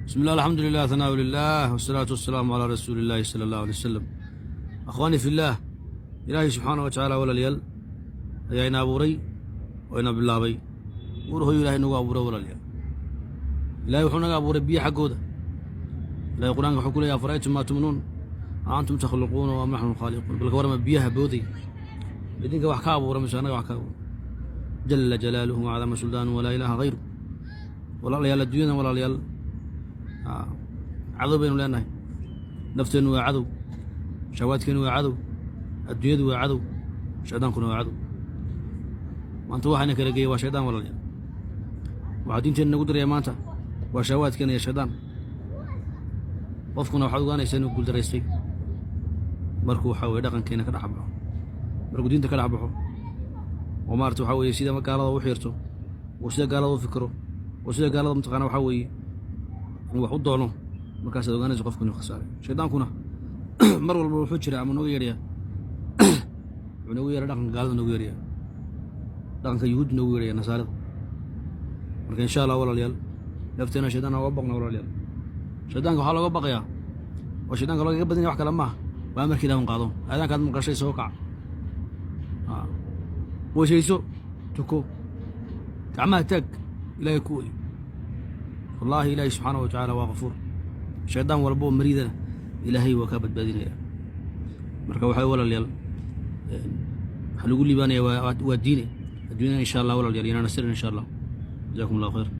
بسم الله، الحمد لله، ثناء لله، والصلاة والسلام على رسول الله صلى الله عليه وسلم. أخواني في الله، Ilaahay subxaana wa tacaala, walaalayaal, ayaa ina abuuray oo ina bilaabay. Uurhoyu Ilahay nagu abuuray, walaalayaal. Ilahay wuxuu naga abuuray biyo xaggooda. Ilahay Qur-aanka wuxuu ku leeyahy: أفرأيتم ما تمنون أأنتم تخلقونه أم نحن الخالقون. Balka warama, biyaha booday idinka wax ka abuura mise annaga wax ka abuura? جل جلاله وعظم سلطانه ولا إله غيره. Walaalayaal, adduunyadan, walaalayaal, cadow baynu leenahay. Nafteennu waa cadow, shahawaadkeennu waa cadow, adduunyadu waa cadow, shaydaankuna waa cadow. Maanta waxayna kala geeyey waa shaydaan, walaalayaal. Waxaa diinteenna nagu diraya maanta waa shahawaadkeena iyo shaydaan. Qofkuna waxaad ogaanaysaa inuu guuldaraystay markuu, waxaa weye, dhaqankeena ka dhex baxo, markuu diinta ka dhex baxo oo maarata, waxaa weeye, sida gaalada u xiirto oo sida gaalada u fikiro oo sida gaalada mataqaana, waxaa weeye, wax u doono, markaasaad ogaanaysa qofku inuu khasaaray. Shaydaankuna mar walba wuxuu jira ama nooga yeedhaya, wuxuu noogu yeedha dhaqanka gaalada, noogu yeedhaya dhaqanka Yuhuud, noogu yeedhaya Nasaarada. Marka insha Allah, walaalayaal, nafteena shaydaan oga baqna. Walaalayaal, shaydaanka waxaa looga baqayaa oo shaydaanka loogaga badan yahay wax kale maaha, waa amarka Ilah un qaado. Aadaankaad maqashay, soo kac, weysayso, tuko, gacmaha taag, Ilaahay ku oy. Wallaahi, Ilaahay subxaana wa tacaala waa qafuur. Shaydaan walba oo mariidana Ilaahay waa kaa badbaadinaya. Marka waxay, walaalayaal, waxaa lagu liibaanaya waa diine adduunyada, insha Allah, walaalayaal, inaan nasirin, insha Allah. Jazakum Allah khayr.